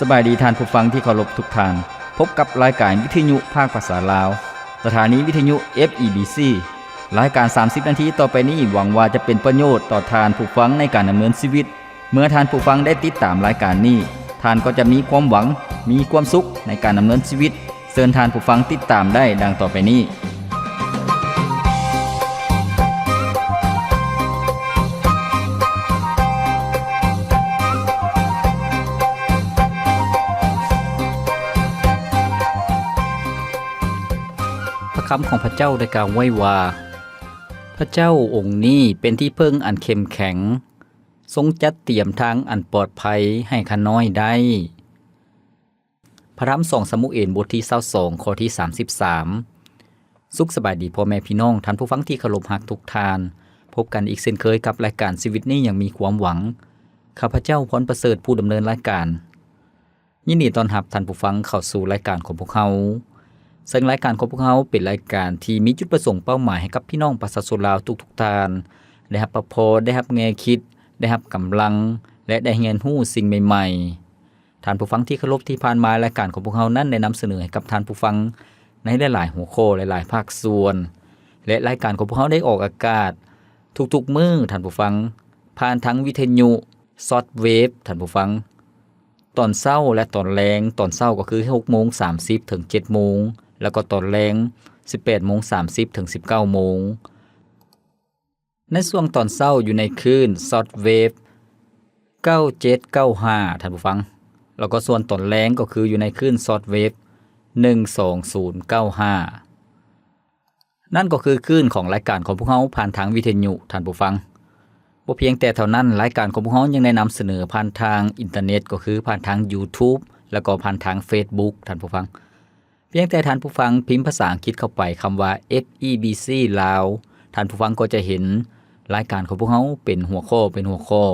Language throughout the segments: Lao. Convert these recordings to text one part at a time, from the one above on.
ສະບາຍດີທ່ານຜູ້ຟັງທີ່ເຄົາລົບທຸກທ່ານ. ພົບກັບລາຍການວິທະຍຸພາກພາສາລາວ, ສະຖານີວິທະຍຸ ເອັຟ ອີ ບີ ຊີ. ລາຍການສາມສິບນາທີຕໍ່ໄປນີ້ ຫວັງວ່າຈະເປັນປະໂຫຍດຕໍ່ທ່ານຜູ້ຟັງໃນການດຳເນີນຊີວິດ. ເມື່ອທ່ານຜູ້ຟັງໄດ້ຕິດຕາມລາຍການນີ້, ທ່ານກໍຈະມີຄວາມຫວັງ, ມີຄວາມສຸກໃນການດຳເນີນຊີວິດ. ເຊີນທ່ານຜູ້ຟັງຕິດຕາມໄດ້ດັ່ງຕໍ່ໄປນີ້. ພະຄຳຂອງພະເຈົ້າໄດ້ກ່າວໄວ້ວ່າ, ພະເຈົ້າອົງນີ້ເປັນທີ່ເພິ່ງອັນເຂັ້ມແຂງ, ຊົງຈັດຕຽມທາງອັນປອດໄພໃຫ້ຂ້ານ້ອຍໄດ້. ພະທຳສອງຊາມູເອນ ບົດທີຊາວສອງ ຂໍ້ທີສາມສິບສາມ. ສຸກສະບາຍດີພໍ່ແມ່ພີ່ນ້ອງ, ທ່ານຜູ້ຟັງທີ່ເຄົາລົບຮັກທຸກທ່ານ. ພົບກັນອີກເຊັ່ນເຄີຍກັບລາຍການຊີວິດນີ້ຍັງມີຄວາມຫວັງ. ຂ້າພະເຈົ້າ ພອນປະເສີດ ຜູ້ດຳເນີນລາຍການ. ຍິນດີຕ້ອນຮັບທ່ານຜູ້ຟັງເຂົ້າສູ່ລາຍການຂອງພວກເຮົາ. ເຊິ່ງລາຍການຂອງພວກເຮົາເປັນລາຍການທີ່ມີຈຸດປະສົງເປົ້າໝາຍໃຫ້ກັບພີ່ນ້ອງປະຊາຊົນລາວທຸກໆທ່ານ ໄດ້ຮັບພະພອນ, ໄດ້ຮັບແງ່ຄິດ, ໄດ້ຮັບກຳລັງ ແລະ ໄດ້ຮຽນຮູ້ສິ່ງໃໝ່ໆ. ທ່ານຜູ້ຟັງທີ່ເຄົາລົບ, ທີ່ຜ່ານມາລາຍການຂອງພວກເຮົານັ້ນໄດ້ນຳສະເໜີໃຫ້ກັບທ່ານຜູ້ຟັງໃນຫຼາຍໆຫົວຂໍ້, ຫຼາຍໆພາກສ່ວນ ແລະ ລາຍການຂອງພວກເຮົາໄດ້ອອກອາກາດທຸກໆມື້, ທ່ານຜູ້ຟັງ, ຜ່ານທາງວິທະຍຸຊອດເວບ, ທ່ານຜູ້ຟັງ, ຕອນເຊົ້າ ແລະ ຕອນແລງ. ຕອນເຊົ້າກໍຄືຫົກໂມງສາມສິບເຖິງເຈັດໂມງ, ແລ້ວກໍຕອນແລງສິບແປດໂມງສາມສິບເຖິງສິບເກົ້າໂມງ. ໃນຊ່ວງຕອນເຊົ້າຢູ່ໃນຄື້ນຊອດເວບເກົ້າເຈັດເກົ້າຫ້າ ທ່ານຜູ້ຟັງ, ແລ້ວກໍສ່ວນຕອນແລງກໍຄືຢູ່ໃນຄື້ນຊອດເວບໜຶ່ງສອງສູນເກົ້າຫ້າ. ນັ້ນກໍຄືຄື້ນຂອງລາຍການຂອງພວກເຮົາຜ່ານທາງວິທະຍຸ, ທ່ານຜູ້ຟັງ. ບໍ່ພຽງແຕ່ເທົ່ານັ້ນ, ລາຍການຂອງພວກເຮົາຍັງໄດ້ນຳສະເໜີຜ່ານທາງອິນເຕີເນັດ, ກໍຄືຜ່ານທາງ YouTube ແລ້ວກໍຜ່ານທາງ Facebook, ທ່ານຜູ້ຟັງ. ພຽງແຕ່ທ່ານຜູ້ຟັງພິມພາສາອັງກິດເຂົ້າໄປຄຳວ່າ ເອັຟ ອີ ບີ ຊີ ລາວ, ທ່ານຜູ້ຟັງກໍຈະເຫັນລາຍການຂອງພວກເຮົາເປັນຫົວຂໍ້ເປັນຫົວຂໍ້,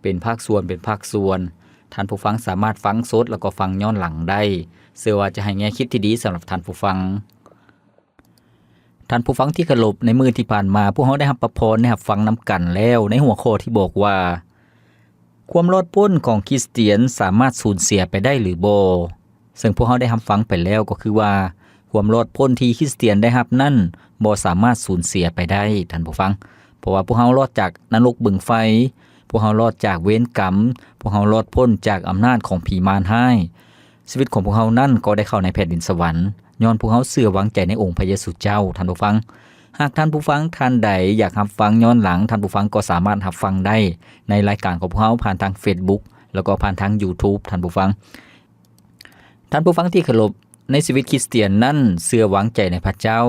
ເປັນພາກສ່ວນເປັນພາກສ່ວນ. ທ່ານຜູ້ຟັງສາມາດຟັງສົດ ແລ້ວກໍຟັງຍ້ອນຫຼັງໄດ້. ເຊື່ອວ່າຈະໃຫ້ແງ່ຄິດທີ່ດີສຳລັບທ່ານຜູ້ຟັງ. ທ່ານຜູ້ຟັງທີ່ເຄົາລົບ, ໃນມື້ທີ່ຜ່ານມາ ພວກເຮົາໄດ້ຮັບພະພອນ, ໄດ້ຮັບຟັງນຳກັນແລ້ວ ໃນຫົວຂໍ້ທີ່ບອກວ່າ ຄວາມລອດພົ້ນຂອງຄຣິສຕຽນສາມາດສູນເສຍໄປໄດ້ຫຼືບໍ່? ເຊິ່ງພວກເຮົາໄດ້ຮັບຟັງໄປແລ້ວກໍຄືວ່າ ຄວາມລອດພົ້ນທີ່ຄຣິສຕຽນໄດ້ຮັບນັ້ນບໍ່ສາມາດສູນເສຍໄປໄດ້, ທ່ານຜູ້ຟັງ. ເພາະວ່າພວກເຮົາລອດຈາກນະລົກບຶງໄຟ, ພວກເຮົາລອດຈາກເວນກຳ, ພວກເຮົາລອດພົ້ນຈາກອຳນາດຂອງຜີມານຮ້າຍ. ຊີວິດຂອງພວກເຮົານັ້ນກໍໄດ້ເຂົ້າໃນແຜ່ນດິນສະຫວັນ, ຍ້ອນພວກເຮົາເຊື່ອວາງໃຈໃນອົງພະເຢຊູເຈົ້າ, ທ່ານຜູ້ຟັງ. ຫາກທ່ານຜູ້ຟັງທ່ານໃດຢາກຮັບຟັງຍ້ອນຫຼັງ, ທ່ານຜູ້ຟັງກໍສາມາດຮັບຟັງໄດ້ໃນລາຍການຂອງພວກເຮົາຜ່ານທາງ Facebook ແລ້ວກໍຜ່ານທາງ YouTube, ທ່ານຜູ້ຟັງ. ທ່ານຜູ້ຟັງທີ່ເຄົາລົບ, ໃນຊີວິດຄຣິສຕຽນນັ້ນເຊື່ອວາງໃຈໃນພະເຈົ້າ.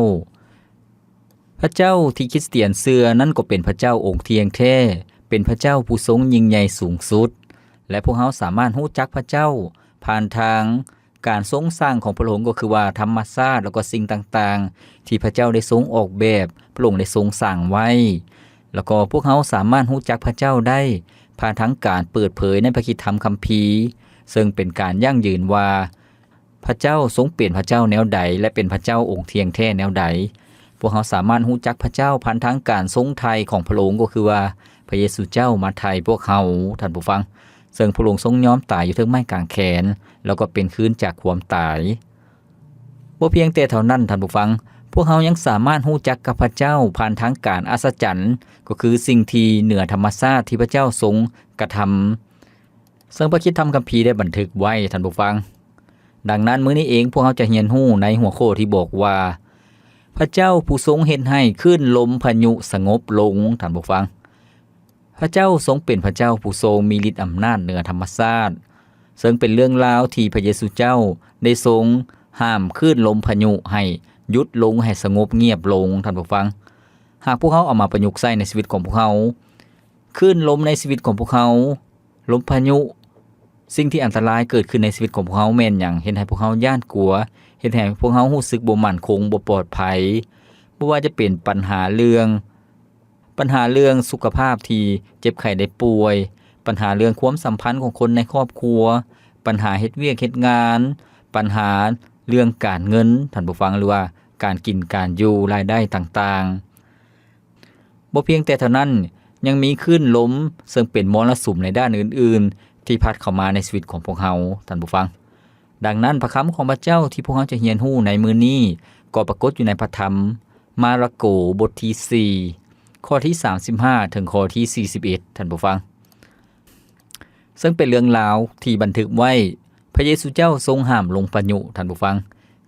ພະເຈົ້າທີ່ຄຣິສຕຽນເຊື່ອນັ້ນກໍເປັນພະເຈົ້າອົງທ່ຽງແທ້, ເປັນພະເຈົ້າຜູ້ຊົງຍິ່ງໃຫຍ່ສູງສຸດ, ແລະ ພວກເຮົາສາມາດຮູ້ຈັກພະເຈົ້າຜ່ານທາງ ການຊົງສ້າງຂອງພະອົງ ກໍຄືວ່າທຳມະຊາດ ແລ້ວກໍສິ່ງຕ່າງໆ ທີ່ພະເຈົ້າໄດ້ຊົງອອກແບບ, ພະອົງໄດ້ຊົງສ້າງໄວ້. ແລ້ວກໍພວກເຮົາສາມາດຮູ້ຈັກພະເຈົ້າໄດ້ ຜ່ານທາງການເປີດເຜີຍໃນພະຄຣິດທຳຄຳພີ, ເຊິ່ງເປັນການຢັ້ງຢືນວ່າ ພະເຈົ້າຊົງເປັນພະເຈົ້າແນວໃດ ແລະ ເປັນພະເຈົ້າອົງທ່ຽງແທ້ແນວໃດ. ພວກເຮົາສາມາດຮູ້ຈັກພະເຈົ້າຜ່ານທາງການຊົງໄຖ່ຂອງພະອົງ, ກໍຄືວ່າພະເຢຊູເຈົ້າມາໄຖ່ພວກເຮົາ, ທ່ານຜູ້ຟັງ. ເຊິ່ງພະອົງຊົງຍອມຕາຍຢູ່ເທິງໄມ້ກາງແຂນ ແລ້ວກໍເປັນຄືນຈາກຄວາມຕາຍ. ບໍ່ພຽງແຕ່ເທົ່ານັ້ນ, ທ່ານຜູ້ຟັງ, ພວກເຮົາຍັງສາມາດຮູ້ຈັກກັບພະເຈົ້າຜ່ານທາງການອັດສະຈັນ, ກໍຄືສິ່ງທີ່ເໜືອທຳມະຊາດທີ່ພະເຈົ້າຊົງກະທຳ, ເຊິ່ງພະຄຣິດທຳຄຳພີໄດ້ບັນທຶກໄວ້, ທ່ານຜູ້ຟັງ. ດັ່ງນັ້ນ, ມື້ນີ້ເອງພວກເຮົາຈະຮຽນຮູ້ໃນຫົວຂໍ້ທີ່ບອກວ່າ ພະເຈົ້າຜູ້ຊົງເຮັດໃຫ້ຄື້ນລົມພາຍຸສະຫງົບລົງ, ທ່ານຜູ້ຟັງ. ພະເຈົ້າຊົງເປັນພະເຈົ້າຜູ້ຊົງມີລິດອຳນາດເໜືອທຳມະຊາດ, ເຊິ່ງເປັນເລື່ອງລາວທີ່ພະເຢຊູເຈົ້າໄດ້ຊົງຫ້າມຄື້ນລົມພາຍຸໃຫ້ຢຸດລົງ, ໃຫ້ສະຫງົບງຽບລົງ, ທ່ານຜູ້ຟັງ. ຫາກພວກເຮົາເອົາມາປະຍຸກໃຊ້ໃນຊີວິດຂອງພວກເຮົາ, ຄື້ນລົມໃນຊີວິດຂອງພວກເຮົາ, ລົມພາຍຸ, ສິ່ງທີ່ອັນຕະລາຍເກີດຂຶ້ນໃນຊີວິດຂອງພວກເຮົາແມ່ນຫຍັງ? ເຮັດໃຫ້ພວກເຮົາຢ້ານກົວ, ເຮັດໃຫ້ພວກເຮົາຮູ້ສຶກບໍ່ໝັ້ນຄົງ, ບໍ່ປອດໄພ, ບໍ່ວ່າຈະເປັນປັນຫາເລື່ອງ ບັນຫາເລື່ອງສຸຂະພາບທີ່ເຈັບໄຂ້ໄດ້ປ່ວຍ, ບັນຫາເລື່ອງຄວາມສຳພັນຂອງຄົນໃນຄອບຄົວ, ບັນຫາເຮັດວຽກເຮັດງານ, ບັນຫາເລື່ອງການເງິນ, ທ່ານຜູ້ຟັງ, ຫຼືວ່າການກິນການຢູ່, ລາຍໄດ້ຕ່າງໆ. ບໍ່ພຽງແຕ່ເທົ່ານັ້ນ, ຍັງມີຄື້ນລົມເຊິ່ງເປັນມໍລະສຸມໃນດ້ານອື່ນໆ ທີ່ພັດເຂົ້າມາໃນຊີວິດຂອງພວກເຮົາ, ທ່ານຜູ້ຟັງ. ດັ່ງນັ້ນ, ພະຄຳຂອງພະເຈົ້າທີ່ພວກເຮົາຈະຮຽນຮູ້ໃນມື້ນີ້ ກໍປາກົດຢູ່ໃນພະທຳມາລະໂກ ບົດທີສີ່ ຂໍ້ທີສາມສິບຫ້າ ເຖິງຂໍ້ທີສີ່ສິບເອັດ ທ່ານຜູ້ຟັງ. ເຊິ່ງເປັນເລື່ອງລາວທີ່ບັນທຶກໄວ້, ພະເຢຊູເຈົ້າຊົງຫ້າມລົມພາຍຸ, ທ່ານຜູ້ຟັງ,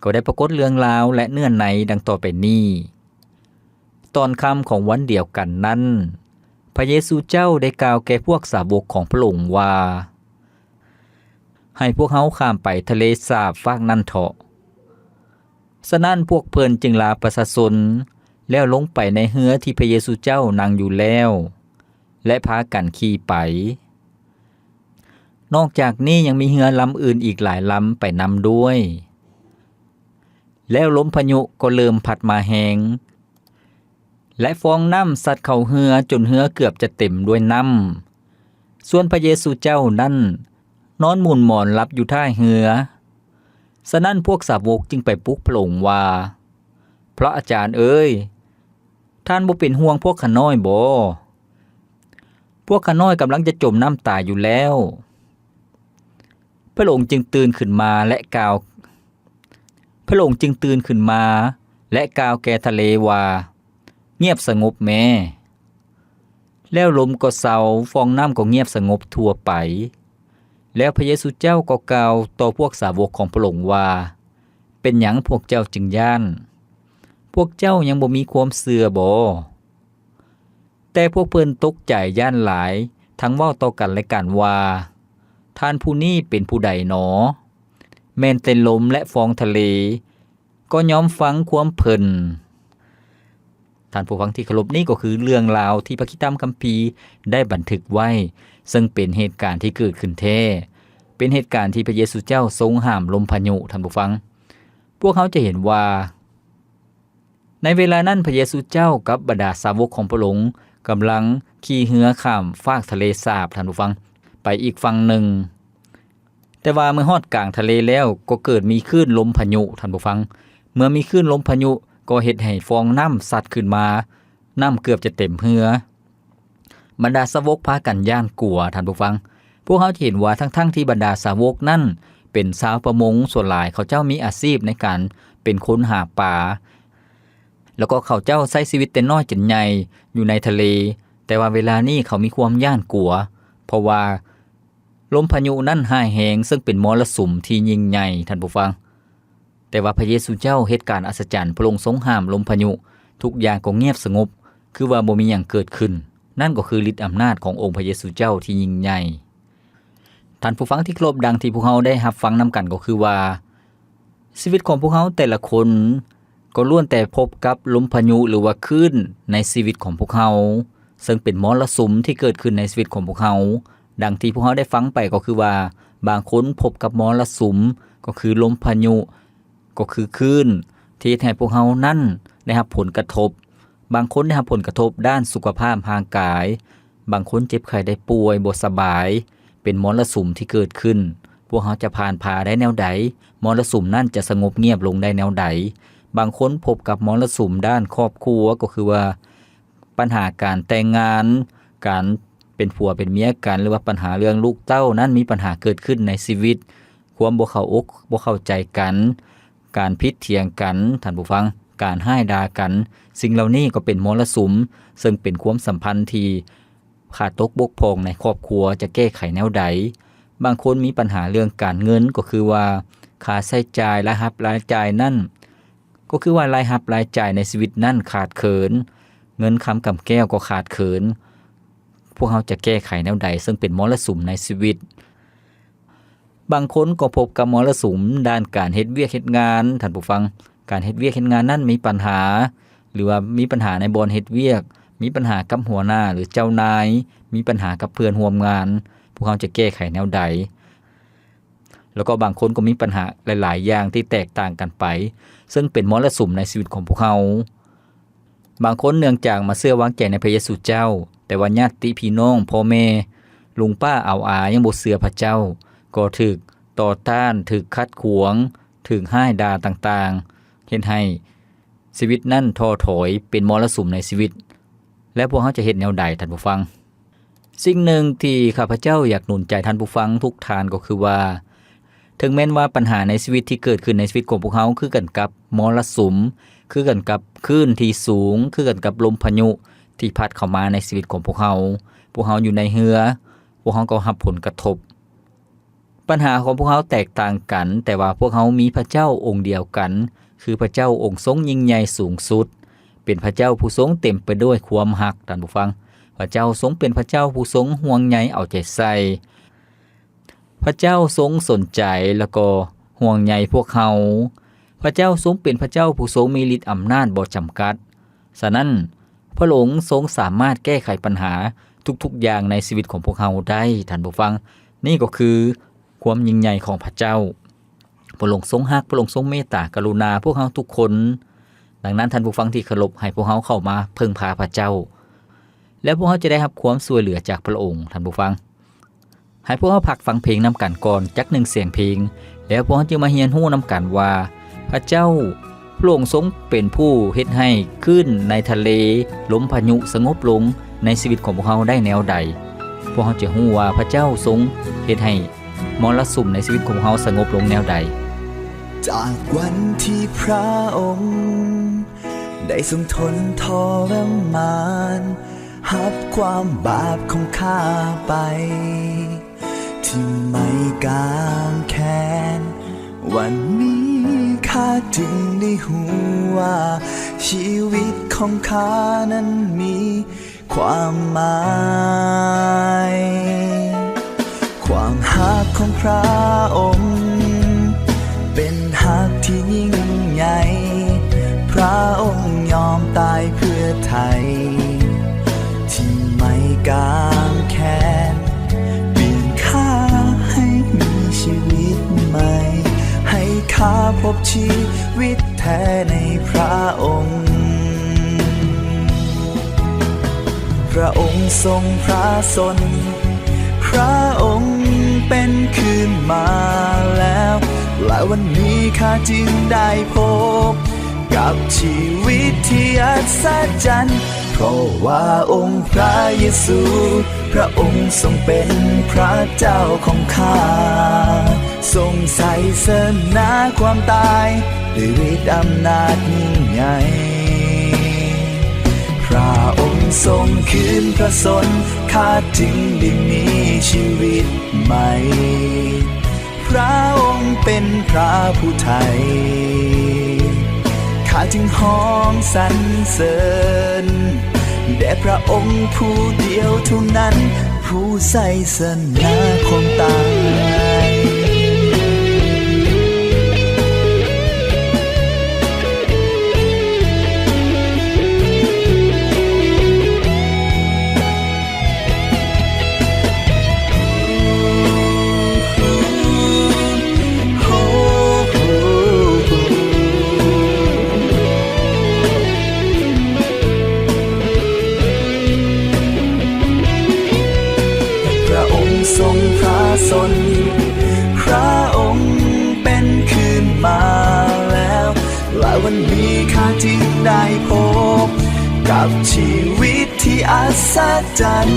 ກໍໄດ້ປາກົດເລື່ອງລາວ ແລະ ເນື້ອໃນດັ່ງຕໍ່ໄປນີ້. ຕອນຄ່ຳຂອງວັນດຽວກັນນັ້ນ, ພະເຢຊູເຈົ້າໄດ້ກ່າວແກ່ພວກສາວົກຂອງພະອົງວ່າ, ໃຫ້ພວກເຮົາຂ້າມໄປທະເລສາບຟາກນັ້ນເຖາະ. ສະນັ້ນພວກເພິ່ນຈຶ່ງລາປະຊາຊົນ ແລ້ວລົງໄປໃນເຮືອທີ່ພະເຢຊູເຈົ້ານັ່ງຢູ່ແລ້ວ ແລະ ພາກັນຂີ່ໄປ. ນອກຈາກນີ້ຍັງມີເຮືອລຳອື່ນອີກຫຼາຍລຳໄປນຳດ້ວຍ. ແລ້ວລົມພາຍຸກໍເລີ່ມພັດມາແຮງ ແລະ ຟອງນ້ຳຊັດເຂົ້າເຮືອຈົນເຮືອເກືອບຈະເຕັມດ້ວຍນ້ຳ. ສ່ວນພະເຢຊູເຈົ້ານັ້ນນອນໝູນໝອນຫຼັບຢູ່ທ້າຍເຮືອ. ສະນັ້ນພວກສາວົກຈຶ່ງໄປປຸກພະອົງວ່າ, ພະອາຈານເອີຍ, ທ່ານບໍ່ເປັນຫ່ວງພວກຂ້ານ້ອຍບໍ? ພວກຂ້ານ້ອຍກຳລັງຈະຈົມນ້ຳຕາຍຢູ່ແລ້ວ. ພະອົງຈຶ່ງຕື່ນຂຶ້ນມາ ແລະ ກ່າວ, ພະອົງຈຶ່ງຕື່ນຂຶ້ນມາ ແລະ ກ່າວແກ່ທະເລວ່າ, ງຽບສະຫງົບແມ້. ແລ້ວລົມກໍເຊົາ, ຟອງນ້ຳກໍງຽບສະຫງົບທົ່ວໄປ. ແລ້ວພະເຢຊູເຈົ້າກໍກ່າວຕໍ່ພວກສາວົກຂອງພະອົງວ່າ, ເປັນຫຍັງພວກເຈົ້າຈຶ່ງຢ້ານ? ພວກເຈົ້າຍັງບໍ່ມີຄວາມເຊື່ອບໍ? ແຕ່ພວກເພິ່ນຕົກໃຈຢ້ານຫຼາຍ, ທັງເວົ້າຕໍ່ກັນແລະກັນວ່າ, ທ່ານຜູ້ນີ້ເປັນຜູ້ໃດໜໍ? ແມ່ນແຕ່ລົມ ແລະ ຟອງທະເລ ກໍຍອມຟັງຄວາມເພິ່ນ. ທ່ານຜູ້ຟັງທີ່ເຄົາລົບ, ນີ້ກໍຄືເລື່ອງລາວທີ່ພະຄຣິສຕະທຳຄຳພີໄດ້ບັນທຶກໄວ້, ເຊິ່ງເປັນເຫດການທີ່ເກີດຂຶ້ນແທ້, ເປັນເຫດການທີ່ພະເຢຊູເຈົ້າຊົງຫ້າມລົມພາຍຸ, ທ່ານຜູ້ຟັງ. ພວກເຮົາຈະເຫັນວ່າ ໃນເວລານັ້ນພະເຢຊູເຈົ້າກັບບັນດາສາວົກຂອງພະອົງກຳລັງຂີ່ເຮືອຂ້າມຟາກທະເລສາບ, ທ່ານຜູ້ຟັງ, ໄປອີກຝັ່ງໜຶ່ງ. ແຕ່ວ່າເມື່ອຮອດກາງທະເລແລ້ວ ກໍເກີດມີຄື້ນລົມພາຍຸ, ທ່ານຜູ້ຟັງ. ເມື່ອມີຄື້ນລົມພາຍຸກໍເຮັດໃຫ້ຟອງນ້ຳຊັດຂຶ້ນມາ, ນ້ຳເກືອບຈະເຕັມເຮືອ. ບັນດາສາວົກພາກັນຢ້ານກົວ, ທ່ານຜູ້ຟັງ. ພວກເຮົາຈະເຫັນວ່າທັງໆທີ່ບັນດາສາວົກນັ້ນເປັນຊາວປະມົງ, ສ່ວນຫຼາຍເຂົາເຈົ້າມີອາຊີບໃນການເປັນຄົນຫາປາ, ແລ້ວກໍເຂົາເຈົ້າໃຊ້ຊີວິດແຕ່ນ້ອຍຈົນໃຫຍ່ຢູ່ໃນທະເລ, ແຕ່ວ່າເວລານີ້ເຂົາມີຄວາມຢ້ານກົວ, ເພາະວ່າລົມພາຍຸນັ້ນຮ້າຍແຮງ, ເຊິ່ງເປັນມໍລະສຸມທີ່ຍິ່ງໃຫຍ່, ທ່ານຜູ້ຟັງ. ແຕ່ວ່າພະເຢຊູເຈົ້າເຮັດການອັດສະຈັນ, ພະອົງຊົງຫ້າມລົມພາຍຸ, ທຸກຢ່າງກໍງຽບສະຫງົບ, ຄືວ່າບໍ່ມີຫຍັງເກີດຂຶ້ນ. ນັ້ນກໍຄືລິດອຳນາດຂອງອົງພະເຢຊູເຈົ້າທີ່ຍິ່ງໃຫຍ່. ທ່ານຜູ້ຟັງທີ່ເຄົາລົບ, ດັ່ງທີ່ພວກເຮົາໄດ້ຮັບຟັງນຳກັນກໍຄືວ່າ, ຊີວິດຂອງພວກເຮົາແຕ່ລະຄົນກໍລ້ວນແຕ່ພົບກັບລົມພາຍຸ ຫຼືວ່າຄື້ນໃນຊີວິດຂອງພວກເຮົາ, ເຊິ່ງເປັນມໍລະສຸມທີ່ເກີດຂຶ້ນໃນຊີວິດຂອງພວກເຮົາ. ດັ່ງທີ່ພວກເຮົາໄດ້ຟັງໄປກໍຄືວ່າ, ບາງຄົນພົບກັບມໍລະສຸມ, ກໍຄືລົມພາຍຸ, ກໍຄືຄື້ນ ທີ່ເຮັດໃຫ້ພວກເຮົານັ້ນໄດ້ຮັບຜົນກະທົບ. ບາງຄົນໄດ້ຮັບຜົນກະທົບດ້ານສຸຂະພາບຮ່າງກາຍ, ບາງຄົນເຈັບໄຂ້ໄດ້ປ່ວຍ, ບໍ່ສະບາຍ, ເປັນມໍລະສຸມທີ່ເກີດຂຶ້ນ. ພວກເຮົາຈະຜ່ານຜ່າໄດ້ແນວໃດ? ມໍລະສຸມນັ້ນຈະສະຫງົບງຽບລົງໄດ້ແນວໃດ? ບາງຄົນພົບກັບມໍລະສຸມດ້ານຄອບຄົວ, ກໍຄືວ່າ ບັນຫາການແຕ່ງງານ, ການເປັນຜົວເປັນເມຍກັນ, ຫຼືວ່າບັນຫາເລື່ອງລູກເຕົ້ານັ້ນມີບັນຫາເກີດຂຶ້ນໃນຊີວິດ, ຄວາມບໍ່ເຂົ້າອົກບໍ່ເຂົ້າໃຈກັນ, ການຜິດຖຽງກັນ, ທ່ານຜູ້ຟັງ, ການຮ້າຍດ່າກັນ, ສິ່ງເຫຼົ່ານີ້ກໍເປັນມໍລະສຸມ, ເຊິ່ງເປັນຄວາມສຳພັນທີ່ຂາດຕົກບົກຜ່ອງໃນຄອບຄົວ, ຈະແກ້ໄຂແນວໃດ? ບາງຄົນມີບັນຫາເລື່ອງການເງິນ, ກໍຄືວ່າຄ່າໃຊ້ຈ່າຍ, ລາຍຮັບລາຍຈ່າຍນັ້ນ, ກໍຄືວ່າລາຍຮັບລາຍຈ່າຍໃນຊີວິດນັ້ນຂາດເຂີນ, ເງິນຄຳກຳແກ້ວກໍຂາດເຂີນ. ພວກເຮົາຈະແກ້ໄຂແນວໃດ ເຊິ່ງເປັນມໍລະສຸມໃນຊີວິດ? ບາງຄົນກໍພົບກັບມໍລະສຸມດ້ານການເຮັດວຽກເຮັດງານ, ທ່ານຜູ້ຟັງ, ການເຮັດວຽກເຮັດງານນັ້ນມີບັນຫາ, ຫຼືວ່າມີບັນຫາໃນບ່ອນເຮັດວຽກ, ມີບັນຫາກັບຫົວໜ້າ ຫຼື ເຈົ້ານາຍ, ມີບັນຫາກັບເພື່ອນຮ່ວມງານ, ພວກເຮົາຈະແກ້ໄຂແນວໃດ? ແລ້ວກໍບາງຄົນກໍມີບັນຫາຫຼາຍໆຢ່າງທີ່ແຕກຕ່າງກັນໄປ, ເຊິ່ງເປັນມໍລະສຸມໃນຊີວິດຂອງພວກເຮົາ. ບາງຄົນເນື່ອງຈາກມາເຊື່ອວາງໃຈໃນພະເຢຊູເຈົ້າ, ແຕ່ວ່າຍາດຕິພີ່ນ້ອງ, ພໍ່ແມ່, ລຸງປ້າອາວອາຍັງບໍ່ເຊື່ອພະເຈົ້າ, ກໍຖືກຕໍ່ຕ້ານ, ຖືກຂັດຂວາງ, ຖືກຮ້າຍດ່າຕ່າງໆ, ເຮັດໃຫ້ຊີວິດນັ້ນທໍ້ຖອຍ, ເປັນມໍລະສຸມໃນຊີວິດ. ແລ້ວພວກເຮົາຈະເຮັດແນວໃດ, ທ່ານຜູ້ຟັງ? ສິ່ງໜຶ່ງທີ່ຂ້າພະເຈົ້າຢາກໜູນໃຈທ່ານຜູ້ຟັງທຸກທ່ານກໍຄືວ່າ ເຖິງແມ່ນວ່າບັນຫາໃນຊີວິດທີ່ເກີດຂຶ້ນໃນຊີວິດຂອງພວກເຮົາ ຄືກັນກັບມໍລະສຸມ ຄືກັນກັບຄື້ນທີ່ສູງ ຄືກັນກັບລົມພາຍຸທີ່ພັດເຂົ້າມາໃນຊີວິດຂອງພວກເຮົາ, ພວກເຮົາຢູ່ໃນເຮືອ, ພວກເຮົາກໍຮັບຜົນກະທົບ. ບັນຫາຂອງພວກເຮົາແຕກຕ່າງກັນ, ແຕ່ວ່າພວກເຮົາມີພະເຈົ້າອົງດຽວກັນ, ຄືພະເຈົ້າອົງຊົງຍິ່ງໃຫຍ່ສູງສຸດ, ເປັນພະເຈົ້າຜູ້ຊົງເຕັມໄປດ້ວຍຄວາມຮັກ, ທ່ານຜູ້ຟັງ. ພະເຈົ້າຊົງເປັນພະເຈົ້າຜູ້ຊົງຫ່ວງໃຍເອົາໃຈໃສ່. ພະເຈົ້າຊົງສົນໃຈ ແລ້ວກໍຫ່ວງໃຍພວກເຮົາ. ພະເຈົ້າຊົງເປັນພະເຈົ້າຜູ້ຊົງມີລິດອຳນາດບໍ່ຈຳກັດ. ສະນັ້ນ, ພະອົງຊົງສາມາດແກ້ໄຂບັນຫາທຸກໆຢ່າງໃນຊີວິດຂອງພວກເຮົາໄດ້, ທ່ານຜູ້ຟັງ. ນີ້ກໍຄືຄວາມຍິ່ງໃຫຍ່ຂອງພະເຈົ້າ. ພະອົງຊົງຮັກ, ພະອົງຊົງເມດຕາກະລຸນາພວກເຮົາທຸກຄົນ. ດັ່ງນັ້ນ, ທ່ານຜູ້ຟັງທີ່ເຄົາລົບ, ໃຫ້ພວກເຮົາເຂົ້າມາເພິ່ງພາພະເຈົ້າ, ແລ້ວພວກເຮົາຈະໄດ້ຮັບຄວາມຊ່ວຍເຫຼືອຈາກພະອົງ, ທ່ານຜູ້ຟັງ. ໃຫ້ພວກເຮົາພັກຟັງເພງນຳກັນກ່ອນຈັກໜຶ່ງສຽງເພງ, ແລ້ວພວກເຮົາຈຶ່ງມາຮຽນຮູ້ນຳກັນວ່າ ພະເຈົ້າ ພະອົງຊົງເປັນຜູ້ເຮັດໃຫ້ຄື້ນໃນທະເລ, ລົມພາຍຸສະຫງົບລົງໃນຊີວິດຂອງພວກເຮົາໄດ້ແນວໃດ? ພວກເຮົາຈະຮູ້ວ່າພະເຈົ້າຊົງເຮັດໃຫ້ມໍລະສຸມໃນຊີວິດຂອງພວກເຮົາສະຫງົບລົງແນວໃດ? ຈາກວັນທີ່ພະອົງໄດ້ຊົງທົນທໍລະມານ ຮັບຄວາມບາບຂອງຂ້າໄປ ທີ່ໄມ້ກາງແຂນ. ວັນນີ້ຂ້າຈຶ່ງໄດ້ຮູ້ວ່າ ຊີວິດຂອງຂ້ານັ້ນມີຄວາມໝາຍ. ຄວາມຮັກຂອງພະອົງເປັນຮັກທີ່ຍິ່ງໃຫຍ່, ພະອົງຍອມຕາຍເພື່ອໄຖ່ ທີ່ໄມ້ກາງແຂນ, ປ່ຽນຂ້າໃຫ້ມີຊີວິດໃໝ່, ໃຫ້ຂ້າພົບຊີວິດແທ້ໃນພະອົງ. ພະອົງຊົງພະຊົນ, ພະອົງເປັນຄືນມາແລ້ວ, ແລະ ວັນນີ້ຂ້າຈຶ່ງໄດ້ພົບກັບຊີວິດທີ່ອັດສະຈັນ, ເພາະວ່າອົງພະເຢຊູ ພະອົງຊົງເປັນພະເຈົ້າຂອງຂ້າ, ຊົງໄຊຊະນະຄວາມຕາຍ ດ້ວຍລິດອຳນາດຍິ່ງໃຫຍ່. ພະອົງຊົງຄືນພະຊົນ, ຂ້າຈຶ່ງໄດ້ມີຊີວິດໃໝ່. ພະອົງເປັນພະຜູ້ໄຖ່, ຂ້າຈຶ່ງຮ້ອງສັນເສີນແດ່ພະອົງຜູ້ດຽວເທົ່ານັ້ນ, ຜູ້ໄຊຊະນະຄວາມຕາຍ. ພະອົງຊົງພະຊົນ, ພະອົງເປັນຄືນມາແລ້ວ, ແລະ ວັນນີ້ຂ້າຈຶ່ງໄດ້ພົບກັບຊີວິດ ທີ່ອັດສະຈັນ,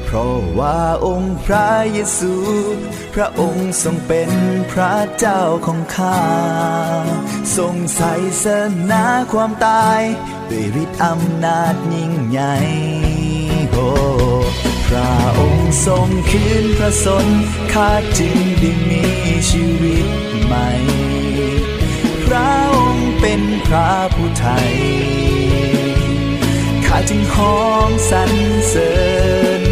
ເພາະວ່າອົງພະເຢຊູ, ພະອົງຊົງເປັນພະເຈົ້າຂອງຂ້າ, ຊົງໄຊຊະນະຄວາມຕາຍ ດ້ວຍລິດອຳນາດຍິ່ງໃຫຍ່. ໂອ້ ພະອົງຊົງຄືນພະຊົນ, ຂ້າຈຶ່ງໄດ້ມີຊີວິດໃໝ່. ພະອົງເປັນພະຜູ້ໄຖ່, ຂ້າຈຶ່ງຮ້ອງສັນເສີນ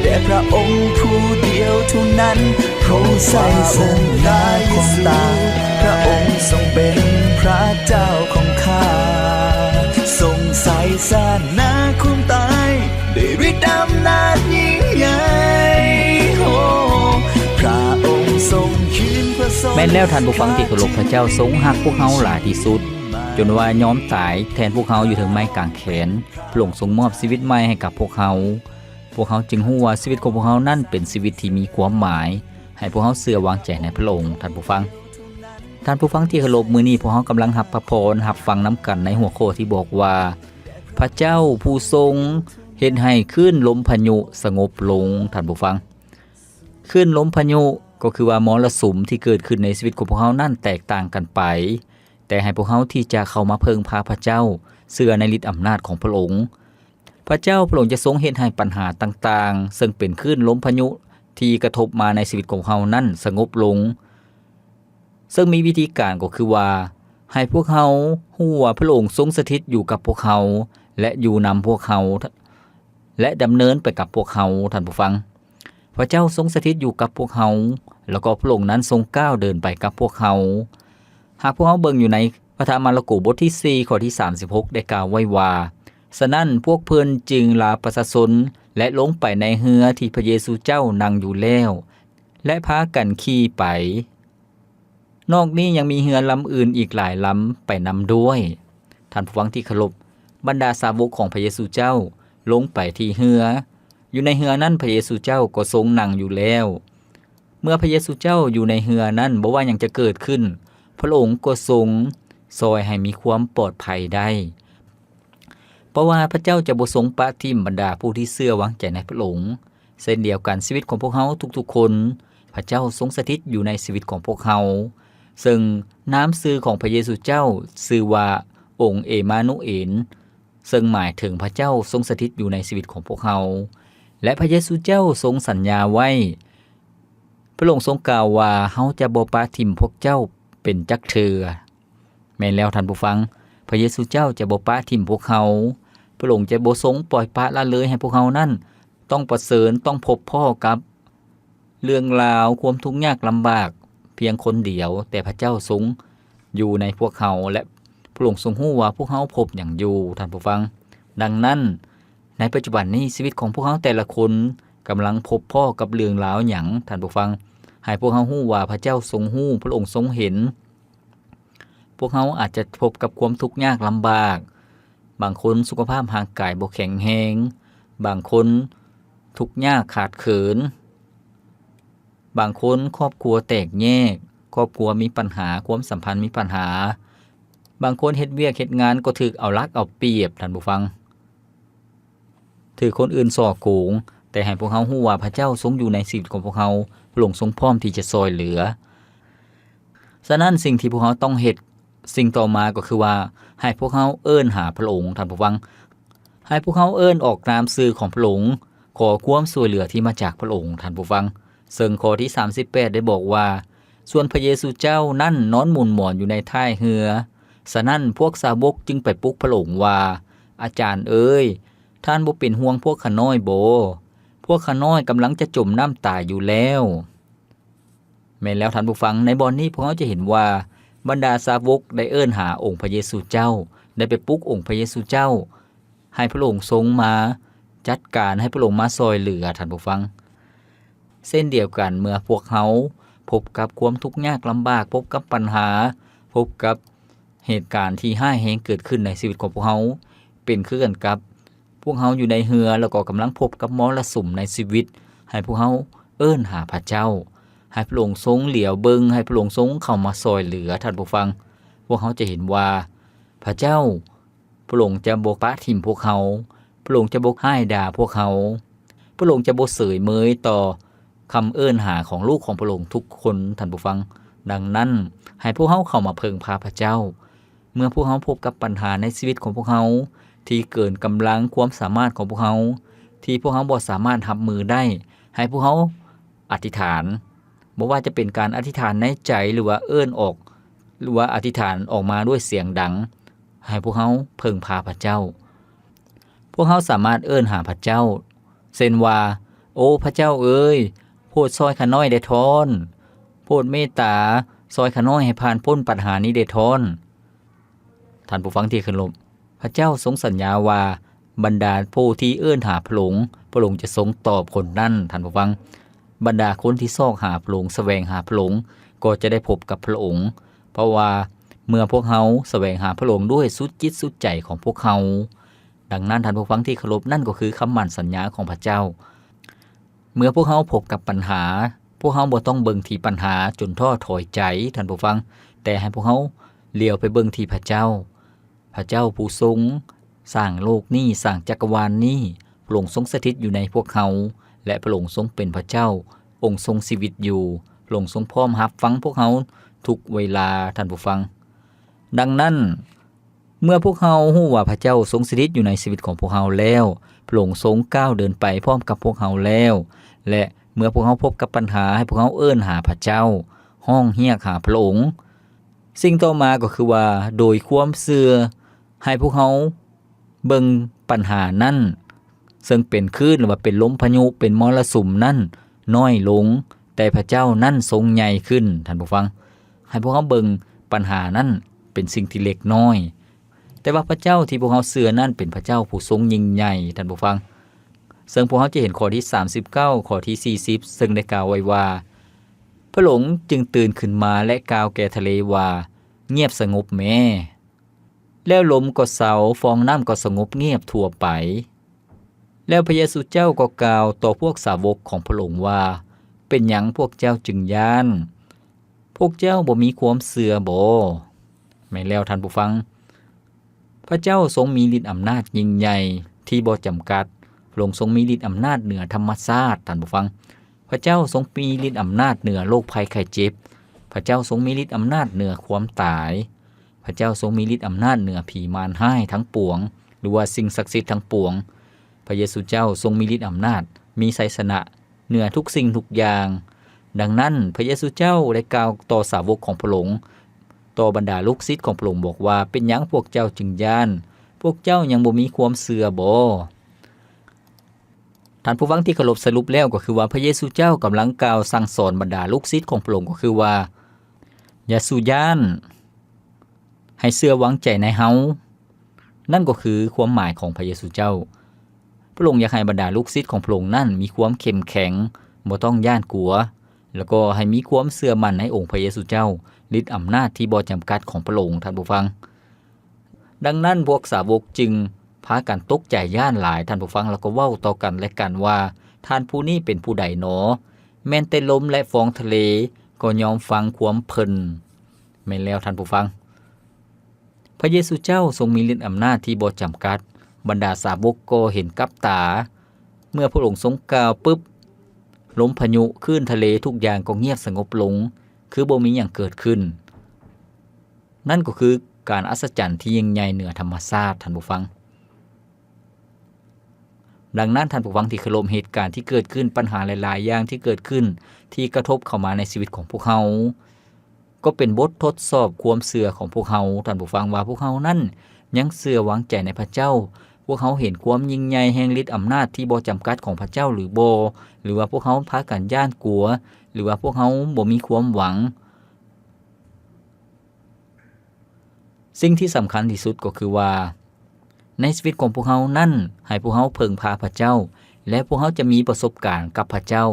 ແດ່ພະອົງຜູ້ດຽວເທົ່ານັ້ນ. ຜູ້ໄຊຊະນະຄວາມຕາຍ, ພະອົງຊົງເປັນພະເຈົ້າຂອງຂ້າ, ຊົງໄຊຊະນະຄວາມຕາຍ ດ້ວຍລິດອຳນາດຍິ່ງໃຫຍ່. ໂອ້ ພະອົງຊົງຄືນພະຊົນ. ແມ່ນແລ້ວທ່ານຜູ້ຟັງທີ່ເຄົາລົບ, ພະເຈົ້າຊົງຮັກພວກເຮົາຫຼາຍທີ່ສຸດ, ຈົນວ່າຍອມຕາຍແທນພວກເຮົາຢູ່ເທິງໄມ້ກາງແຂນ. ພະອົງຊົງມອບຊີວິດໃໝ່ໃຫ້ກັບພວກເຮົາ. ພວກເຮົາຈຶ່ງຮູ້ວ່າຊີວິດຂອງພວກເຮົານັ້ນເປັນຊີວິດທີ່ມີຄວາມໝາຍ, ໃຫ້ພວກເຮົາເຊື່ອວາງໃຈໃນພະອົງ, ທ່ານຜູ້ຟັງ. ທ່านผู้ฟังที่เคารพ มื้อนี้พวกเรากำลังรับพระพร รับฟังนำกันในหัวข้อที่บอกว่า พระเจ้าผู้ทรงเฮ็ดให้คลื่นลมพายุสงบลง ท่านผู้ฟัง คลื่นลมพายุก็คือว่ามรสุมที่เกิดขึ้นในชีวิตของพวกเรานั้นแตกต่างกันไป แต่ให้พวกเราที่จะเข้ามาเพิ่งพาพระเจ้า เชื่อในฤทธิ์อำนาจของพระองค์ พระเจ้าพระองค์จะทรงเฮ็ดให้ปัญหาต่างๆ ซึ่งเป็นคลื่นลมพายุที่กระทบมาในชีวิตของเรานั้นสงบลง ซึ่งมีวิธีการก็คือว่า ให้พวกเรารู้ว่าพระองค์ทรงสถิตอยู่กับพวกเรา และอยู่นำพวกเรา และดำเนินไปกับพวกเรา ท่านผู้ฟัง พระเจ้าทรงสถิตอยู่กับพวกเรา แล้วก็พระองค์นั้นทรงก้าวเดินไปกับพวกเรา หากพวกเราเบิ่งอยู่ในพระธรรมมาระโกบทที่สี่ ข้อที่สามสิบหก ได้กล่าวไว้ว่า ฉะนั้นพวกเพิ่นจึงลาประชาชน และลงไปในเฮือที่พระเยซูเจ้านั่งอยู่แล้ว และพากันขี่ไป นอกนี้ยังมีเฮือลำอื่นอีกหลายลำไปนำด้วย ท่านผู้ฟังที่เคารพ บรรดาสาวกของพระเยซูเจ้าลงไปที่เฮือ อยู่ในเฮือนั้นพระเยซูเจ้าก็ทรงนั่งอยู่แล้ว เมื่อพระเยซูเจ้าอยู่ในเฮือนั้น บ่ว่าหยังจะเกิดขึ้น พระองค์ก็ทรงซอยให้มีความปลอดภัยได้ เพราะว่าพระเจ้าจะบ่ทรงปะทิ่มบรรดาผู้ที่เชื่อวางใจในพระองค์ เช่นเดียวกันชีวิตของพวกเราทุกๆคน พระเจ้าทรงสถิตอยู่ในชีวิตของพวกเรา ซึ่งนามชื่อของพระเยซูเจ้าชื่อว่าองค์เอมานูเอล ซึ่งหมายถึงพระเจ้าทรงสถิตอยู่ในชีวิตของพวกเรา และพระเยซูเจ้าทรงสัญญาไว้ พระองค์ทรงกล่าวว่า เฮาจะบ่ปะทิ่มพวกเจ้าเป็นจักเทื่อ แม่นแล้วท่านผู้ฟัง พระเยซูเจ้าจะบ่ปะทิ่มพวกเรา พระองค์จะบ่ทรงปล่อยปละละเลยให้พวกเรานั้นต้องประเสริญ ต้องพบพ้อกับเรื่องราวความทุกข์ยากลำบากเพียงคนเดียว แต่พระเจ้าทรงอยู่ในพวกเรา และพระองค์ทรงรู้ว่าพวกเราพบหยังอยู่ ท่านผู้ฟัง ดังนั้น ในปัจจุบันนี้ชีวิตของพวกเราแต่ละคนกำลังพบพ้อกับเรื่องราวหยัง ท่านผู้ฟัง ให้พวกเรารู้ว่าพระเจ้าทรงรู้ พระองค์ทรงเห็น พวกเราอาจจะพบกับความทุกข์ยากลำบาก บางคนสุขภาพร่างกายบ่แข็งแรง บางคนทุกข์ยากขาดเขิน บางคนครอบครัวแตกแยก ครอบครัวมีปัญหา ความสัมพันธ์มีปัญหา บางคนเฮ็ดเวียกเฮ็ดงานก็ถูกเอารัดเอาเปรียบ ท่านผู้ฟัง ถูกคนอื่นส่อโกง แต่ให้พวกเรารู้ว่าพระเจ้าทรงอยู่ในชีวิตของพวกเรา พระองค์ทรงพร้อมที่จะช่วยเหลือ ฉะนั้นสิ่งที่พวกเราต้องเฮ็ด สิ่งต่อมาก็คือว่า ให้พวกเราเอิ้นหาพระองค์ ท่านผู้ฟัง ให้พวกเราเอิ้นออกนามชื่อของพระองค์ ขอความช่วยเหลือที่มาจากพระองค์ ท่านผู้ฟัง ซึ่งข้อที่สามสิบแปดได้บอกว่า ส่วนพระเยซูเจ้านั้นนอนหมุนหมอนอยู่ในท้ายเฮือ ฉะนั้นพวกสาวกจึงไปปลุกพระองค์ว่า อาจารย์เอ๋ย ท่านบ่เป็นห่วงพวกข้าน้อยบ่ พวกข้าน้อยกำลังจะจมน้ำตายอยู่แล้ว แม่นแล้วท่านผู้ฟัง ในบ่อนนี้พวกเราจะเห็นว่าบรรดาสาวกได้เอิ้นหาองค์พระเยซูเจ้า ได้ไปปลุกองค์พระเยซูเจ้า ให้พระองค์ทรงมาจัดการ ให้พระองค์มาช่วยเหลือ ท่านผู้ฟัง เช่นเดียวกันเมื่อพวกเราพบกับความทุกข์ยากลำบาก พบกับปัญหา พบกับเหตุการณ์ที่ร้ายแรงเกิดขึ้นในชีวิตของพวกเรา เป็นคือกันกับพวกเราอยู่ในเฮือ แล้วก็กำลังพบกับมรสุมในชีวิต ให้พวกเราเอิ้นหาพระเจ้า ให้พระองค์ทรงเหลียวเบิ่ง ให้พระองค์ทรงเข้ามาช่วยเหลือ ท่านผู้ฟัง พวกเราจะเห็นว่าพระเจ้า พระองค์จะบ่ปะถิ่มพวกเรา พระองค์จะบ่ฮ้ายด่าพวกเรา พระองค์จะบ่เสยเมยต่อคำเอิ้นหาของลูกของพระองค์ทุกคน ท่านผู้ฟัง ดังนั้น ให้พวกเราเข้ามาเพิ่งพาพระเจ้า เมื่อพวกเราพบกับปัญหาในชีวิตของพวกเรา ที่เกินกำลังความสามารถของพวกเรา ที่พวกเราบ่สามารถรับมือได้ ให้พวกเราอธิษฐาน บ่ว่าจะเป็นการอธิษฐานในใจ หรือว่าเอิ้นออก หรือว่าอธิษฐานออกมาด้วยเสียงดัง ให้พวกเราเพิ่งพาพระเจ้า พวกเราสามารถเอิ้นหาพระเจ้า เช่นว่า โอ้ พระเจ้าเอ๋ย โปรดช่วยข้าน้อยแด่ท้อน โปรดเมตตาช่วยข้าน้อยให้ผ่านพ้นปัญหานี้แด่ท้อน ท่านผู้ฟังที่เคารพ พระเจ้าทรงสัญญาว่า บรรดาผู้ที่เอิ้นหาพระองค์ พระองค์จะทรงตอบคนนั้น ท่านผู้ฟัง บรรดาคนที่ซอกหาพระองค์ แสวงหาพระองค์ ก็จะได้พบกับพระองค์ เพราะว่าเมื่อพวกเราแสวงหาพระองค์ด้วยสุดจิตสุดใจของพวกเรา ดังนั้น ท่านผู้ฟังที่เคารพ นั่นก็คือคำมั่นสัญญาของพระเจ้า เมื่อพวกเราพบกับปัญหา พวกเราบ่ต้องเบิ่งที่ปัญหาจนท้อถอยใจ ท่านผู้ฟัง ແຕ່ໃຫ້ພວກເຮົາຫຼຽວໄປເບິ່ງທີ່ພະເຈົ້າ. ພະເຈົ້າຜູ້ຊົງສ້າງໂລກນີ້, ສ້າງຈັກກະວານນີ້, ພະອົງຊົງສະຖິດຢູ່ໃນພວກເຮົາ ແລະ ພະອົງຊົງເປັນພະເຈົ້າ, ອົງຊົງຊີວິດຢູ່, ພະອົງຊົງພ້ອມຮັບຟັງພວກເຮົາທຸກເວລາ, ທ່ານຜູ້ຟັງ. ດັ່ງນັ້ນ, ເມື່ອພວກເຮົາຮູ້ວ່າພະເຈົ້າຊົງສະຖິດຢູ່ໃນຊີວິດຂອງພວກເຮົາແລ້ວ, ພະອົງຊົງກ້າວເດີນໄປພ້ອມກັບພວກເຮົາແລ້ວ ແລະ ເມື່ອພວກເຮົາພົບກັບບັນຫາ, ໃຫ້ພວກເຮົາເອີ້ນຫາພະເຈົ້າ, ຮ້ອງຮຽກຫາພະອົງ. ສິ່ງຕໍ່ມາກໍຄືວ່າ ໂດຍຄວາມເຊື່ອ ໃຫ້ພວກເຮົາເບິ່ງບັນຫານັ້ນ ເຊິ່ງເປັນຄື້ນ ຫຼືວ່າເປັນລົມພາຍຸ, ເປັນມໍລະສຸມນັ້ນນ້ອຍລົງ, ແຕ່ພະເຈົ້ານັ້ນຊົງໃຫຍ່ຂຶ້ນ, ທ່ານຜູ້ຟັງ. ໃຫ້ພວກເຮົາເບິ່ງບັນຫານັ້ນເປັນສິ່ງທີ່ເລັກນ້ອຍ, ແຕ່ວ່າພະເຈົ້າທີ່ພວກເຮົາເຊື່ອນັ້ນເປັນພະເຈົ້າຜູ້ຊົງຍິ່ງໃຫຍ່, ທ່ານຜູ້ຟັງ. ເຊິ່ງພວກເຮົາຈະເຫັນຂໍ້ທີສາມສິບເກົ້າ, ຂໍ້ທີສີ່ສິບ ເຊິ່ງໄດ້ກ່າວໄວ້ວ່າ, ພະອົງຈຶ່ງຕື່ນຂຶ້ນມາ ແລະ ກ່າວແກ່ທະເລວ່າ, ງຽບສະຫງົບແມ້. ແລ້ວລົມກໍເຊົາ, ຟອງນ້ຳກໍສະຫງົບງຽບທົ່ວໄປ. ແລ້ວພະເຢຊູເຈົ້າກໍກ່າວຕໍ່ພວກສາວົກຂອງພະອົງວ່າ, ເປັນຫຍັງພວກເຈົ້າຈຶ່ງຢ້ານ? ພວກເຈົ້າບໍ່ມີຄວາມເຊື່ອບໍ? ແມ່ນແລ້ວທ່ານຜູ້ຟັງ, ພະເຈົ້າຊົງມີລິດອຳນາດຍິ່ງໃຫຍ່ທີ່ບໍ່ຈຳກັດ. ພະອົງຊົງມີລິດອຳນາດເໜືອທຳມະຊາດ, ທ່ານຜູ້ຟັງ. ພະເຈົ້າຊົງມີລິດອຳນາດເໜືອໂລກໄພໄຂ້ເຈັບ. ພະເຈົ້າຊົງມີລິດອຳນາດເໜືອຄວາມຕາຍ. ພະເຈົ້າຊົງມີລິດອຳນາດເໜືອຜີມານຮ້າຍທັງປວງ ຫຼືວ່າສິ່ງສັກສິດທັງປວງ. ພະເຢຊູເຈົ້າຊົງມີລິດອຳນາດ, ມີໄຊຊະນະເໜືອທຸກສິ່ງທຸກຢ່າງ. ດັ່ງນັ້ນ, ພະເຢຊູເຈົ້າໄດ້ກ່າວຕໍ່ສາວົກຂອງພະອົງ, ຕໍ່ບັນດາລູກສິດຂອງພະອົງບອກວ່າ, ເປັນຫຍັງພວກເຈົ້າຈຶ່ງຢ້ານ? ພວກເຈົ້າຍັງບໍ່ມີຄວາມເຊື່ອບໍ? ທ່ານຜູ້ຟັງທີ່ເຄົາລົບ, ສະຫຼຸບແລ້ວກໍຄືວ່າ ພະເຢຊູເຈົ້າກຳລັງກ່າວສັ່ງສອນບັນດາລູກສິດຂອງພະອົງ ກໍຄືວ່າ, ຢ່າສູ່ຢ້ານ, ໃຫ້ເຊື່ອວາງໃຈໃນເຮົາ. ນັ້ນກໍຄືຄວາມໝາຍຂອງພະເຢຊູເຈົ້າ. ພະອົງຢາກໃຫ້ບັນດາລູກສິດຂອງພະອົງນັ້ນມີຄວາມເຂັ້ມແຂງ, ບໍ່ຕ້ອງຢ້ານກົວ, ແລ້ວກໍໃຫ້ມີຄວາມເຊື່ອໝັ້ນໃນອົງພະເຢຊູເຈົ້າ, ລິດອຳນາດທີ່ບໍ່ຈຳກັດຂອງພະອົງ, ທ່ານຜູ້ຟັງ. ດັ່ງນັ້ນ, ພວກສາວົກຈຶ່ງພາກັນຕົກໃຈຢ້ານຫຼາຍ, ທ່ານຜູ້ຟັງ, ແລ້ວກໍເວົ້າຕໍ່ກັນແລະກັນວ່າ, ທ່ານຜູ້ນີ້ເປັນຜູ້ໃດໜໍ? ແມ່ນແຕ່ລົມ ແລະ ຟອງທະເລກໍຍອມຟັງຄວາມເພິ່ນ. ແມ່ນແລ້ວ, ທ່ານຜູ້ຟັງ. ພະເຢຊູເຈົ້າຊົງມີລິດອຳນາດທີ່ບໍ່ຈຳກັດ. ບັນດາສາວົກກໍເຫັນກັບຕາ. ເມື່ອພະອົງຊົງກ່າວປຶບ, ລົມພາຍຸ, ຄື້ນທະເລ, ທຸກຢ່າງກໍງຽບສະຫງົບລົງ, ຄືບໍ່ມີຫຍັງເກີດຂຶ້ນ. ນັ້ນກໍຄືການອັດສະຈັນທີ່ຍິ່ງໃຫຍ່ເໜືອທຳມະຊາດ, ທ່ານຜູ້ຟັງ. ດັ່ງນັ້ນ, ທ່ານຜູ້ຟັງທີ່ເຄົາລົບ, ເຫດການທີ່ເກີດຂຶ້ນ, ບັນຫາຫຼາຍໆຢ່າງທີ່ເກີດຂຶ້ນ, ທີ່ກະທົບເຂົ້າມາໃນຊີວິດຂອງພວກເຮົາ, ກໍເປັນບົດທົດສອບຄວາມເຊື່ອຂອງພວກເຮົາ, ທ່ານຜູ້ຟັງ, ວ່າພວກເຮົານັ້ນຍັງເຊື່ອວາງໃຈໃນພະເຈົ້າ. ພວກເຮົາເຫັນຄວາມຍິ່ງໃຫຍ່ແຫ່ງລິດອຳນາດທີ່ບໍ່ຈຳກັດຂອງພະເຈົ້າຫຼືບໍ່? ຫຼືວ່າພວກເຮົາພາກັນຢ້ານກົວ? ຫຼືວ່າພວກເຮົາບໍ່ມີຄວາມຫວັງ? ສິ່ງທີ່ສຳຄັນທີ່ສຸດກໍຄືວ່າ, ໃນຊີວິດຂອງພວກເຮົານັ້ນ, ໃຫ້ພວກເຮົາເພິ່ງພາພະເຈົ້າ, ແລະ ພວກເຮົາຈະມີປະສົບການກັບພະເຈົ້າ.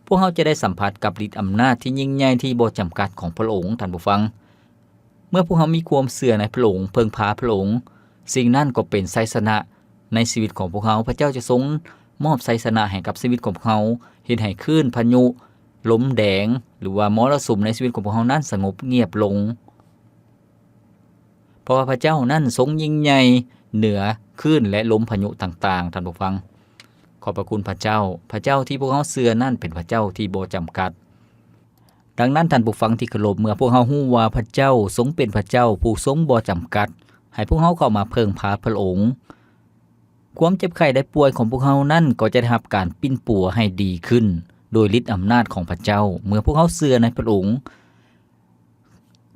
ພວກເຮົາຈະໄດ້ສຳຜັດກັບລິດອຳນາດທີ່ຍິ່ງໃຫຍ່ທີ່ບໍ່ຈຳກັດຂອງພະອົງ, ທ່ານຜູ້ຟັງ. ເມື່ອພວກເຮົາມີຄວາມເຊື່ອໃນພະອົງ, ເພິ່ງພາພະອົງ, ສິ່ງນັ້ນກໍເປັນໄຊຊະນະໃນຊີວິດຂອງພວກເຮົາ. ພະເຈົ້າຈະຊົງມອບໄຊຊະນະໃຫ້ກັບຊີວິດຂອງພວກເຮົາ, ເຮັດໃຫ້ຄື້ນພາຍຸ, ລົມແດງ ຫຼືວ່າມໍລະສຸມໃນຊີວິດຂອງພວກເຮົານັ້ນສະຫງົບງຽບລົງ, ເພາະວ່າພະເຈົ້ານັ້ນຊົງຍິ່ງໃຫຍ່ເໜືອຄື້ນ ແລະ ລົມພາຍຸຕ່າງໆ, ທ່ານຜູ້ຟັງ. ຂອບພະຄຸນພະເຈົ້າ. ພະເຈົ້າທີ່ພວກເຮົາເຊື່ອນັ້ນເປັນພະເຈົ້າທີ່ບໍ່ຈຳກັດ. ດັ່ງນັ້ນ, ທ່ານຜູ້ຟັງທີ່ເຄົາລົບ, ເມື່ອພວກເຮົາຮູ້ວ່າພະເຈົ້າຊົງເປັນພະເຈົ້າຜູ້ຊົງບໍ່ຈຳກັດ, ໃຫ້ພວກເຮົາເຂົ້າມາເພິ່ງພາພະອົງ. ຄວາມເຈັບໄຂ້ໄດ້ປ່ວຍຂອງພວກເຮົານັ້ນກໍຈະໄດ້ຮັບການປິ່ນປົວໃຫ້ດີຂຶ້ນໂດຍລິດອຳນາດຂອງພະເຈົ້າ ເມື່ອພວກເຮົາເຊື່ອໃນພະອົງ.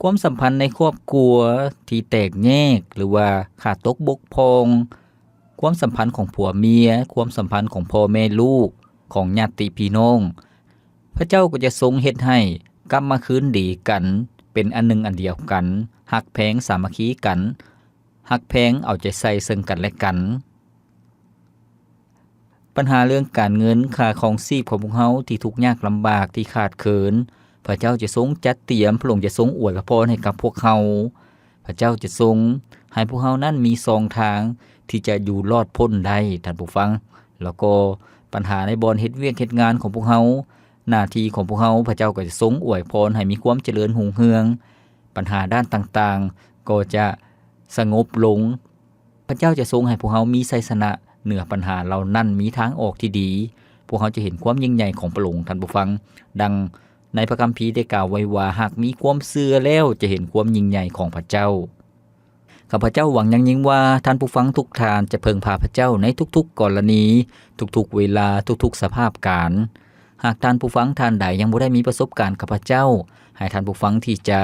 ຄວາມສຳພັນໃນຄອບຄົວທີ່ແຕກແຍກ ຫຼືວ່າຂາດຕົກບົກຜ່ອງ, ຄວາມສຳພັນຂອງຜົວເມຍ, ຄວາມສຳພັນຂອງພໍ່ແມ່ລູກ, ຂອງຍາດຕິພີ່ນ້ອງ, ພະເຈົ້າກໍຈະຊົງເຮັດໃຫ້ກັບມາຄືນດີກັນ, ເປັນອັນໜຶ່ງອັນດຽວກັນ, ຮັກແພງສາມັກຄີກັນ, ຮັກແພງເອົາໃຈໃສ່ເຊິ່ງກັນແລະກັນ. ບັນຫາເລື່ອງການເງິນ, ຄ່າຄອງຊີບຂອງພວກເຮົາທີ່ທຸກຍາກລຳບາກ, ທີ່ຂາດເຂີນ, ພະເຈົ້າຈະຊົງຈັດຕຽມ, ພະອົງຈະຊົງອວຍພະພອນໃຫ້ກັບພວກເຮົາ. ພະເຈົ້າຈະຊົງໃຫ້ພວກເຮົານັ້ນມີຊ່ອງທາງທີ່ຈະຢູ່ລອດພົ້ນໄດ້, ທ່ານຜູ້ຟັງ. ແລ້ວກໍບັນຫາໃນບ່ອນເຮັດວຽກເຮັດງານຂອງພວກເຮົາ, ໜ້າທີ່ຂອງພວກເຮົາ, ພະເຈົ້າກໍຈະຊົງອວຍພອນໃຫ້ມີຄວາມຈະເລີນຮຸ່ງເຮືອງ. ບັນຫາດ້ານຕ່າງໆກໍຈະສະຫງົບລົງ. ພະເຈົ້າຈະຊົງໃຫ້ພວກເຮົາມີໄຊຊະນະເໜືອບັນຫາເຫຼົ່ານັ້ນ, ມີທາງອອກທີ່ດີ. ພວກເຮົາຈະເຫັນຄວາມຍິ່ງໃຫຍ່ຂອງພະອົງ, ທ່ານຜູ້ຟັງ. ດັ່ງໃນພະຄຳພີໄດ້ກ່າວໄວ້ວ່າ, ຫາກມີຄວາມເຊື່ອແລ້ວຈະເຫັນຄວາມຍິ່ງໃຫຍ່ຂອງພະເຈົ້າ. ຂ້າພະເຈົ້າຫວັງຢ່າງຍິ່ງວ່າທ່ານຜູ້ຟັງທຸກທ່ານຈະເພິ່ງພາພະເຈົ້າໃນທຸກໆກໍລະນີ, ທຸກໆເວລາ, ທຸກໆສະພາບການ. ຫາກທ່ານຜູ້ຟັງທ່ານໃດຍັງບໍ່ໄດ້ມີປະສົບການກັບພະເຈົ້າ, ໃຫ້ທ່ານຜູ້ຟັງທີ່ຈະ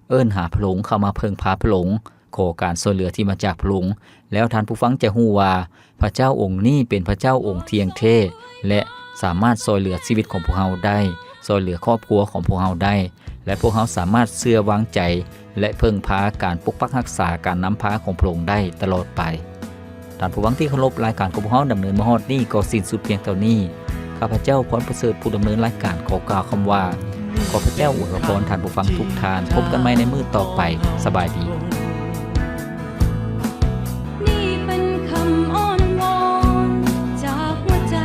ເອີ້ນຫາພະອົງ, ເຂົ້າມາເພິ່ງພາພະອົງ, ຂໍການຊ່ວຍເຫຼືອທີ່ມາຈາກພະອົງ, ແລ້ວທ່ານຜູ້ຟັງຈະຮູ້ວ່າ ພະເຈົ້າອົງນີ້ເປັນພະເຈົ້າອົງທ່ຽງແທ້ ແລະ ສາມາດຊ່ອຍເຫຼືອຊີວິດຂອງພວກເຮົາໄດ້, ຊ່ອຍເຫຼືອຄອບຄົວຂອງພວກເຮົາໄດ້ ແລະ ພວກເຮົາສາມາດເຊື່ອວາງໃຈ ແລະ ເພິ່ງພາການປົກປັກຮັກສາ, ການນຳພາຂອງພະອົງໄດ້ຕະຫຼອດໄປ. ທ່ານຜູ້ຟັງທີ່ເຄົາລົບ, ລາຍການຂອງພວກເຮົາດຳເນີນມາຮອດນີ້ກໍສິ້ນສຸດພຽງເທົ່ານີ້. ຂ້າພະເຈົ້າ ພອນປະເສີດ ຜູ້ດຳເນີນລາຍການ ຂໍກ່າວຄຳວ່າ ຂໍພະເຈົ້າອວຍພອນທ່ານຜູ້ຟັງທຸກທ່ານ. ພົບກັນໃໝ່ໃນມື້ຕໍ່ໄປ. ສະບາຍດີ. ນີ້ເປັນຄຳອ້ອນວອນຈາກຫົວໃຈ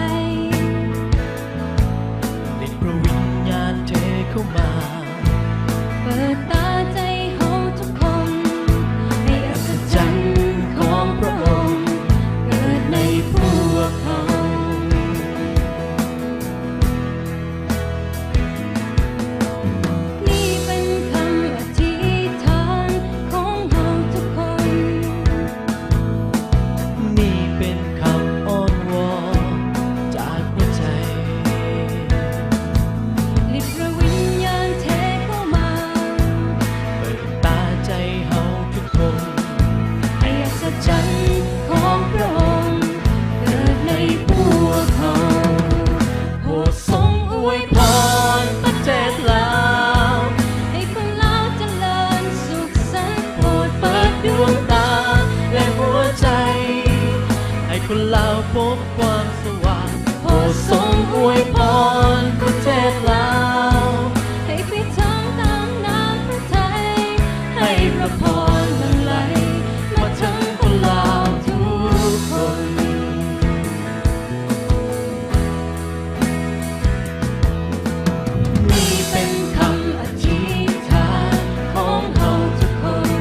ໃຫ້ພະວິນຍານເທເຂົ້າມາ ເປີດຕາໃຈເຮົາທຸກຄົນ ໃຫ້ອັດສະຈັນຂອງພະອົງເກີດໃນພວກເຮົາ. ນີ້ເປັນຄຳອະທິຖານຂອງເຮົາທຸກຄົນ. ນີ້ເປັນຄຳອ້ອນວອນຈາກຫົວໃຈ ໃຫ້ພະວິນຍານເທເຂົ້າມາ ເປີດຕາໃຈເຮົາທຸກຄົນ ໃຫ້ອັດສະຈັນຂອງພະອົງເກີດໃນພວກເຮົາ. ໂປດຊົງອວຍພອນປະເທດລາວ ໃຫ້ຄົນລາວຈະເລີນສຸກສັນ, ໂປດເປີດດວງຕາ ແລະ ຫົວໃຈ ໃຫ້ຄົນລາວພົບຄວາມສະຫວ່າງ. ໂປດຊົງອວຍພອນປະເທດລາວ ໃຫ້ໄປເຖິງຕາມນ້ຳພະໄທ, ໃຫ້ພະພອນຫຼັ່ງໄຫຼມາເຖິງຄົນລາວທຸກຄົນ. ນີ້ເປັນຄຳອະທິຖານຂອງເຮົາທຸກຄົນ.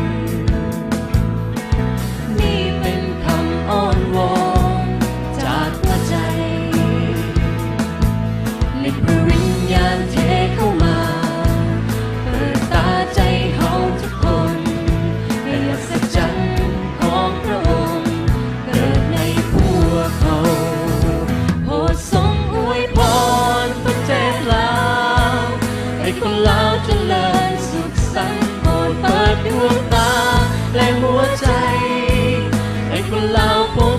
ນີ້ເປັນຄຳອ້ອນວອນຈາກຫົວໃຈ ໃຫ້ພະວິນຍານເທເຂົ້າມາ ເປີດຕາໃຈເຮົາທຸກຄົນ ໃຫ້ອັດສະຈັນຂອງພະອົງເກີດໃນພວກເຮົາ. ໂປດຊົງອວຍພອນປະເທດລາວ ໃຫ້ຄົນລາວຈະເລີນສຸກສັນ, ໂປດເປີດດວງຕາ ແລະ ຫົວໃຈ ໃຫ້ຄົນລາວພົບ